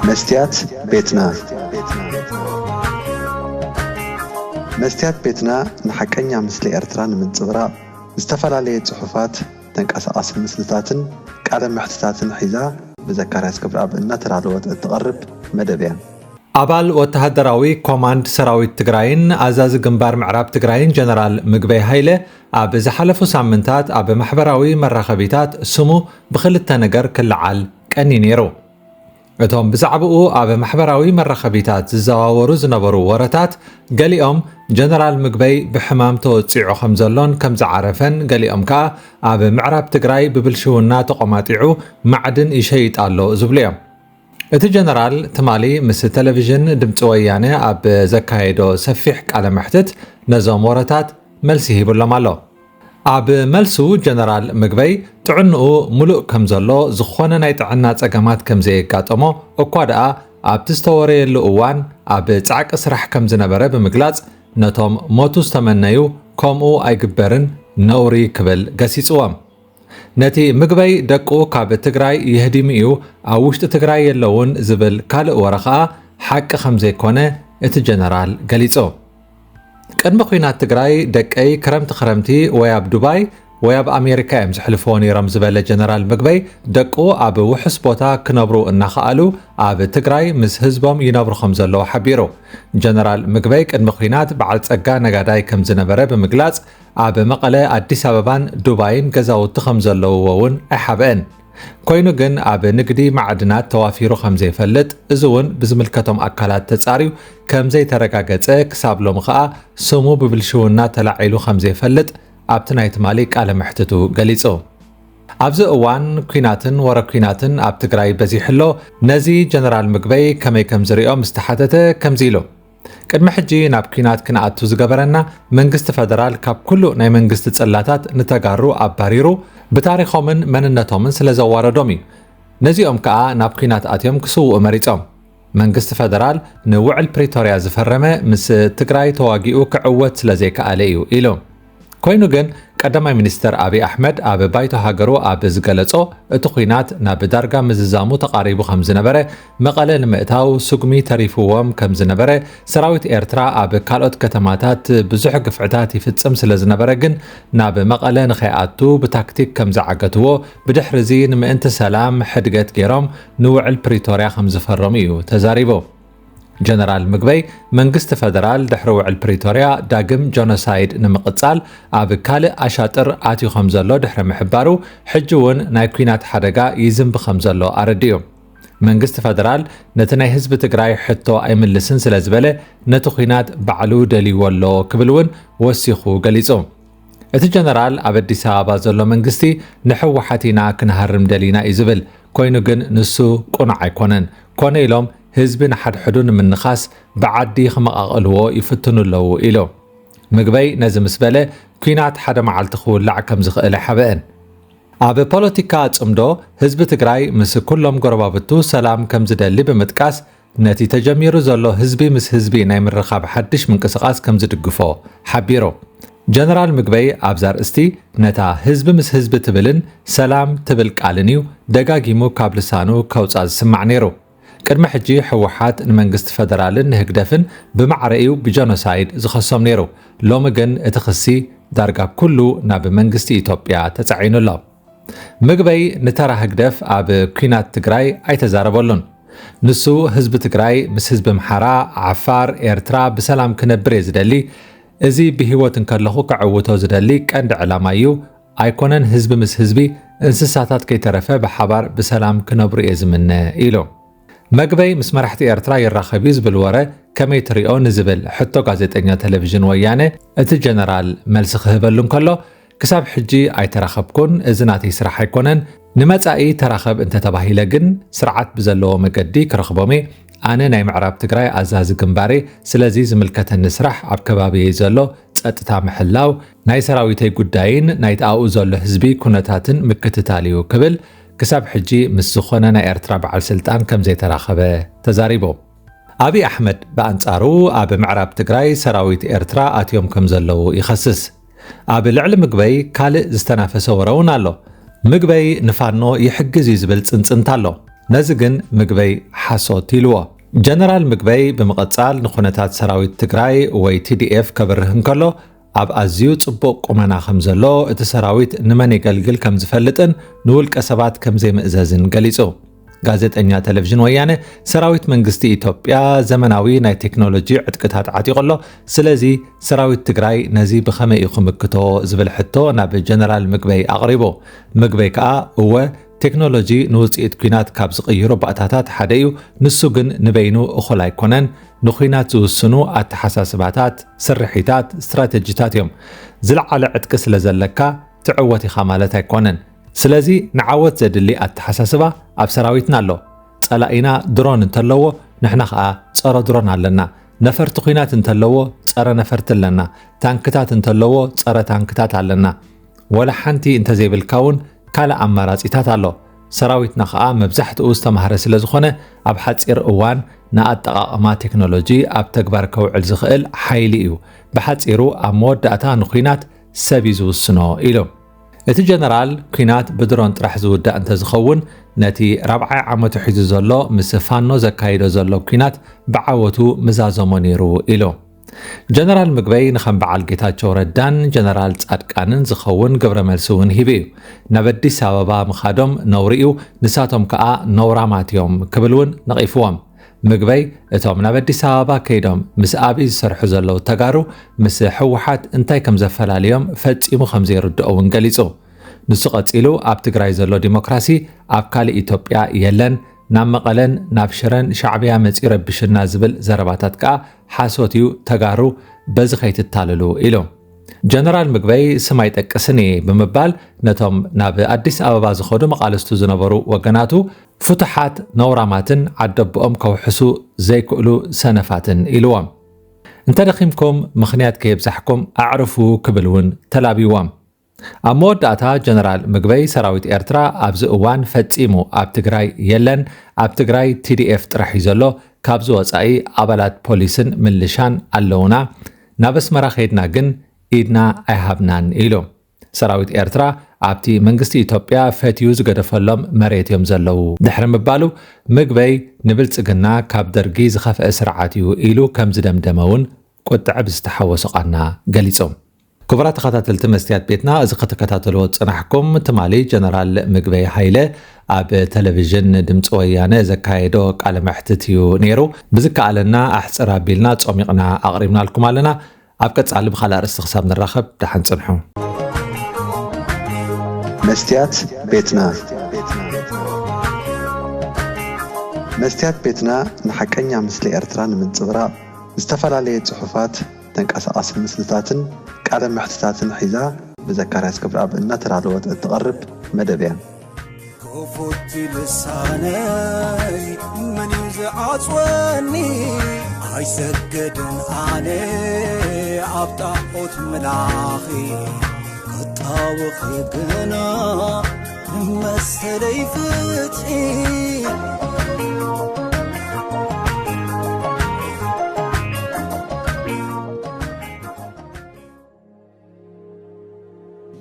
መስትያት ቤትና። መስትያት ቤትና ንሓቀኛ ምስሊ ኤርትራ ንምንጽብራቕ ዝተፈላለየ ጽሑፋት፣ ተንቀሳቓሲ ምስልታትን ቃለ መሕትታትን ሒዛ ብዘካርያስ ክብረኣብ እናተዳለወት እትቐርብ መደብ እያ። ኣባል ወተሃደራዊ ኮማንድ ሰራዊት ትግራይን ኣዛዚ ግንባር ምዕራብ ትግራይን ጀነራል ምግበይ ሃይለ ኣብ ዝሓለፉ ሳምንታት ኣብ ማሕበራዊ መራኸቢታት ስሙ ብኽልተ ነገር ክለዓል ቀኒ ነይሩ። እቶም ብዛዕባኡ ኣብ ማሕበራዊ መራኸቢታት ዝዘዋወሩ ዝነበሩ ወረታት፣ ገሊኦም ጀነራል ምግበይ ብሕማም ተወጺዑ ከም ዘሎን ከም ዝዓረፈን፣ ገሊኦም ከኣ ኣብ ምዕራብ ትግራይ ብብልሽውና ተቖማጢዑ ማዕድን ይሸይጥ ኣሎ ዝብሉ እዮም። እቲ ጀነራል ትማሊ ምስ ቴሌቪዥን ድምፂ ወያነ ኣብ ዘካየዶ ሰፊሕ ቃለ መሕትት ነዞም ወረታት መልሲ ሂብሎም ኣሎ። ኣብ መልሱ ጀነራል ምግበይ ጥዕንኡ ሙሉእ ከም ዘሎ፣ ዝኾነ ናይ ጥዕና ጸገማት ከም ዘየጋጠሞ፣ እኳ ደኣ ኣብቲ ዝተወረየሉ እዋን ኣብ ጻዕቂ ስራሕ ከም ዝነበረ ብምግላጽ፣ ነቶም ሞቱ ዝተመነዩ ከምኡ ኣይግበርን፣ ነውሪ ክብል ገሲጽዎም። ነቲ ምግበይ ደቁ ካብ ትግራይ የህዲሙ እዩ፣ ኣብ ውሽጢ ትግራይ የለውን ዝብል ካልእ ወረ ኸኣ ሓቂ ከም ዘይኮነ እቲ ጀነራል ገሊጹ። ቅድሚ ኲናት ትግራይ ደቀይ ክረምቲ ክረምቲ ወይ ኣብ ዱባይ ወይ ኣብ ኣሜሪካ እዮም ዘሕልፍዎ ነይሮም ዝበለ ጀነራል ምግበይ፣ ደቁ ኣብ ውሑስ ቦታ ክነብሩ እናኸኣሉ ኣብ ትግራይ ምስ ህዝቦም ይነብሩ ከም ዘለዉ ሓቢሩ። ጀነራል ምግበይ ቅድሚ ኲናት በዓል ጸጋ ነጋዳይ ከም ዝነበረ ብምግላጽ፣ ኣብ መቐለ፣ ኣዲስ ኣበባን ዱባይን ገዛውቲ ከም ዘለውዎ እውን ኣይሓብአን። ኮይኑ ግን ኣብ ንግዲ ማዕድናት ተዋፊሩ ከም ዘይፈልጥ፣ እዚ እውን ብዝምልከቶም ኣካላት ተጻርዩ ከም ዘይተረጋገጸ፣ ክሳብ ሎሚ ከኣ ስሙ ብብልሽውና ተላዒሉ ከም ዘይፈልጥ ኣብቲ ናይ ትማሊ ቃለ መሕትቱ ገሊጹ። ኣብዚ እዋን ኲናትን ወረ ኲናትን ኣብ ትግራይ በዚሑ ኣሎ። ነዚ ጀነራል ምግበይ ከመይ ከም ዝሪኦ ምስ ተሓተተ ከምዚ ኢሉ። ቅድሚ ሕጂ ናብ ኲናት ክንኣቱ ዝገበረና መንግስቲ ፈደራል ካብ ኩሉ ናይ መንግስቲ ጽላታት ንተጋሩ ኣባሪሩ፣ ብታሪኾምን መንነቶምን ስለ ዘዋረዶም እዩ። ነዚኦም ከኣ ናብ ኲናት ኣትዮም ክስውኡ መሪጾም። መንግስቲ ፈደራል ንውዕል ፕሪቶርያ ዝፈረመ ምስ ትግራይ ተዋጊኡ ክዕወት ስለ ዘይከኣለ እዩ ኢሉ። ኮይኑ ግን ቀዳማይ ሚኒስተር ኣብይ ኣሕመድ ኣብ ባይቶ ሃገሩ ኣብ ዝገለጾ፣ እቲ ኲናት ናብ ዳርጋ ምዝዛሙ ተቓሪቡ ከም ዝነበረ፣ መቐለ ንምእታው ስጉሚ ተሪፍዎም ከም ዝነበረ፣ ሰራዊት ኤርትራ ኣብ ካልኦት ከተማታት ብዙሕ ግፍዕታት ይፍጽም ስለ ዝነበረ ግን ናብ መቐለ ንኸይኣቱ ብታክቲክ ከም ዝዓገትዎ፣ ብድሕሪ እዚ ንምእንቲ ሰላም ሕድገት ገይሮም ንውዕል ፕሪቶርያ ከም ዝፈረሙ እዩ ተዛሪቡ። ጀነራል ምግበይ፣ መንግስቲ ፈደራል ድሕሪ ውዕል ፕሪቶርያ ዳግም ጀኖሳይድ ንምቕጻል ኣብ ካልእ ኣሻጥር ኣትዩ ከም ዘሎ ድሕሪ ምሕባሩ፣ ሕጂ እውን ናይ ኲናት ሓደጋ ይዝንቢ ከም ዘሎ ኣረዲኡ። መንግስቲ ፈደራል ነቲ ናይ ህዝቢ ትግራይ ሕቶ ኣይምልስን ስለ ዝበለ፣ ነቲ ኲናት ባዕሉ ደልይዎ ኣሎ ክብል እውን ወሲኹ ገሊጹ። እቲ ጀነራል ኣብ ኣዲስ ኣበባ ዘሎ መንግስቲ ንሕወሓት ኢና ክንሃርም ደሊና እዩ ዝብል፣ ኮይኑ ግን ንሱ ቁኑዕ ኣይኮነን። ኮነ ኢሎም ህዝቢ ንሓድሕዱ ንምንኻስ ብዓዲ ክመቓቐልዎ ይፍትኑ ኣለዉ ኢሉ። ምግበይ ነዚ ምስ በለ፣ ኲናት ሓደ መዓልቲ ክውላዕ ከም ዝኽእል ኣይሓብአን። ኣብ ፖለቲካ ጽምዶ፣ ህዝቢ ትግራይ ምስ ኩሎም ጎረባብቱ ሰላም ከም ዝደሊ ብምጥቃስ፣ ነቲ ተጀሚሩ ዘሎ ህዝቢ ምስ ህዝቢ ናይ ምርኻብ ሓድሽ ምንቅስቓስ ከም ዝድግፎ ሓቢሩ። ጀነራል ምግበይ ኣብዚ ኣርእስቲ፣ ነታ ህዝቢ ምስ ህዝቢ ትብልን ሰላም ትብል ቃልን እዩ ደጋጊሙ ካብ ልሳኑ ከውጻእ ዝስማዕ ነይሩ። ቅድሚ ሕጂ ህወሓት ንመንግስቲ ፈደራልን ንህግደፍን ብማዕረ እዩ ብጀኖሳይድ ዝኸሶም ነይሩ። ሎሚ ግን እቲ ክሲ ዳርጋ ኩሉ ናብ መንግስቲ ኢትዮጵያ ተጻዒኑ ኣሎ። ምግበይ ንተራ ህግደፍ ኣብ ኲናት ትግራይ ኣይተዛረበሉን። ንሱ ህዝቢ ትግራይ ምስ ህዝቢ ኣምሓራ፣ ዓፋር፣ ኤርትራ ብሰላም ክነብር እየ ዝደሊ። እዚ ብህይወት እንከለኹ ከዕውቶ ዝደሊ ቀንዲ ዕላማ እዩ። ኣይኮነን ህዝቢ ምስ ህዝቢ፣ እንስሳታት ከይተረፈ ብሓባር ብሰላም ክነብሩ እየ ዝምነ ኢሉ። መግበይ ምስ መራሕቲ ኤርትራ ይራኸብ እዩ ዝብል ወረ ከመይ ትሪኦ ንዝብል ሕቶ ጋዜጠኛ ቴሌቪዥን ወያነ እቲ ጀነራል መልሲ ክህበሉ እንከሎ፣ ክሳብ ሕጂ ኣይተራኸብኩን፣ እዚ ናተይ ስራሕ ኣይኮነን። ንመጻኢ ተራኸብ እንተተባሂለ ግን ስርዓት ብዘለዎ መገዲ ክረኽቦም እየ። ኣነ ናይ ምዕራብ ትግራይ ኣዛዚ ግንባር እየ። ስለዚ ዝምልከተኒ ስራሕ ኣብ ከባቢየይ ዘሎ ጸጥታ ምሕላው፣ ናይ ሰራዊተይ ጉዳይን ናይቲ ኣብኡ ዘሎ ህዝቢ ኩነታትን ምክትታል እዩ ክብል ክሳብ ሕጂ ምስ ዝኾነ ናይ ኤርትራ በዓል ስልጣን ከም ዘይተራኸበ ተዛሪቡ። ኣብይ ኣሕመድ ብኣንጻሩ ኣብ ምዕራብ ትግራይ ሰራዊት ኤርትራ ኣትዮም ከም ዘለዉ ይኸስስ። ኣብ ልዕሊ ምግበይ ካልእ ዝተናፈሰ ወረ እውን ኣሎ። ምግበይ ንፋኖ ይሕግዝ እዩ ዝብል ጽንጽንታ ኣሎ። ነዚ ግን ምግበይ ሓሶት ኢልዎ። ጀነራል ምግበይ ብምቕጻል ንኹነታት ሰራዊት ትግራይ ወይ ቲ ዲ ኤፍ ከብርህ እንከሎ፣ ኣብ ኣዝዩ ጽቡቕ ቁመና ከም ዘሎ፣ እቲ ሰራዊት ንመን የገልግል ከም ዝፈልጥን ንውልቀ ሰባት ከም ዘይምእዘዝን ገሊጹ። ጋዜጠኛ ቴሌቪዥን ወያነ፣ ሰራዊት መንግስቲ ኢትዮጵያ ዘመናዊ ናይ ቴክኖሎጂ ዕጥቅታት ዓጢቑ ኣሎ፣ ስለዚ ሰራዊት ትግራይ ነዚ ብኸመይ እዩ ክምክቶ ዝብል ሕቶ ናብ ጀነራል ምግበይ ኣቕሪቡ። ምግበይ ከኣ፣ እወ፣ ቴክኖሎጂ ንውጽኢት ኲናት ካብ ዝቕይሩ ባእታታት ሓደ እዩ፣ ንሱ ግን ንበይኑ እኹል ኣይኮነን። ንኲናት ዝውስኑ ኣተሓሳስባታት፣ ስርሒታት፣ ስትራተጂታት እዮም። ዝለዓለ ዕጥቂ ስለ ዘለካ ትዕወት ኢኻ ማለት ኣይኮነን። ስለዚ ንዓወት ዘድሊ ኣተሓሳስባ ኣብ ሰራዊትና ኣሎ። ጸላኢና ድሮን እንተለዎ፣ ንሕና ኸኣ ጸረ ድሮን ኣለና። ነፈርቲ ኲናት እንተለዎ፣ ጸረ ነፈርቲ ኣለና። ታንክታት እንተለዎ፣ ጸረ ታንክታት ኣለና። ወላ ሓንቲ እንተዘይብልካ እውን ካልእ ኣማራጺታት ኣሎ። ሰራዊትና ኸኣ መብዛሕትኡ ዝተማህረ ስለ ዝኾነ፣ ኣብ ሓጺር እዋን ንኣጠቓቕማ ቴክኖሎጂ ኣብ ተግባር ከውዕል ዝኽእል ሓይሊ እዩ። ብሓጺሩ፣ ኣብ መወዳእታ ንኲናት ሰብ እዩ ዝውስኖ ኢሉ። እቲ ጀነራል፣ ኲናት ብድሮን ጥራሕ ዝውዳእ እንተዝኸውን፣ ነቲ ራብዓይ ዓመቱ ሒዙ ዘሎ ምስ ፋኖ ዘካይዶ ዘሎ ኲናት ብዓወቱ ምዛዘሞ ነይሩ ኢሉ። ጀነራል ምግበይ ንኸም በዓል ጌታቸው ረዳን ጀነራል ጻድቃንን ዝኸውን ግብረ መልሲ እውን ሂቡ እዩ። ናብ ኣዲስ ኣበባ ምኻዶም ነውሪ እዩ፣ ንሳቶም ከኣ ነውራማት እዮም ክብል እውን ነቒፍዎም። ምግበይ እቶም ናብ ኣዲስ ኣበባ ከይዶም ምስ ኣብይ ዝሰርሑ ዘለዉ ተጋሩ ምስ ህወሓት እንታይ ከም ዘፈላልዮም ፈጺሙ ከም ዘይርድኦ እውን ገሊጹ። ንሱ ቀጺሉ፣ ኣብ ትግራይ ዘሎ ዲሞክራሲ ኣብ ካልእ ኢትዮጵያ የለን፣ ናብ መቐለን ናብ ሽረን ሻዕብያ መጺኡ ረቢሽና ዝብል ዘረባታት ከኣ ሓሶት እዩ፣ ተጋሩ በዚ ከይትታለሉ ኢሉ። ጀነራል ምግበይ ስም ኣይጠቅስን እየ ብምባል ነቶም ናብ ኣዲስ ኣበባ ዝኸዱ መቓልስቱ ዝነበሩ ወገናቱ ፍቱሓት ነውራማትን ዓደቦኦም ከውሕሱ ዘይክእሉ ሰነፋትን ኢልዎም። እንተደኺምኩም ምኽንያት ከየብዛሕኩም ኣዕርፉ ክብል እውን ተላቢዎም። ኣብ መወዳእታ ጀነራል ምግበይ ሰራዊት ኤርትራ ኣብዚ እዋን ፈጺሙ ኣብ ትግራይ የለን፣ ኣብ ትግራይ ቲ ዲ ኤፍ ጥራሕ እዩ ዘሎ፣ ካብዚ ወጻኢ ኣባላት ፖሊስን ምልሻን ኣለውና፣ ናብ ኣስመራ ከይድና ግን ኢድና ኣይሃብናን ኢሉ። ሰራዊት ኤርትራ ኣብቲ መንግስቲ ኢትዮጵያ ፈትዩ ዝገደፈሎም መሬት እዮም ዘለዉ ድሕሪ ምባሉ፣ ምግበይ ንብልጽግና ካብ ደርጊ ዝኸፍአ ስርዓት እዩ ኢሉ ከም ዝደምደመ እውን ቁጥዐ ብዝተሓወሶ ቃና ገሊጹ። ክቡራት ተኸታተልቲ መስትያት ቤትና፣ እዚ ክትከታተልዎ ዝጸናሕኩም ትማሊ ጀነራል ምግበይ ሃይለ ኣብ ቴሌቪዥን ድምፂ ወያነ ዘካየዶ ቃለ መሕትት እዩ ነይሩ። ብዝከኣለና ኣሕፅር ኣቢልና ጾሚቕና ኣቕሪብናልኩም ኣለና። ኣብ ቀጻሊ ብኻልእ ኣርእስቲ ክሳብ ንራኸብ ደሓን ጽንሑ። መስትያት ቤትና። መስትያት ቤትና ንሓቀኛ ምስሊ ኤርትራ ንምንጽብራቕ ዝተፈላለየ ጽሑፋት፣ ተንቀሳቓሲ ምስልታትን ቃለ መሕትታትን ሒዛ ብዘካርያስ ክብረኣብ እናተዳለወት እትቐርብ መደብ እያ። ክፉት ልሳነይ መን እዩ ዝዓጽወኒ? ኣይሰግድን ኣነ ኣብ ጣዖት ምላኺ ክጣወኺ ግና መሰለይ ፍትሒ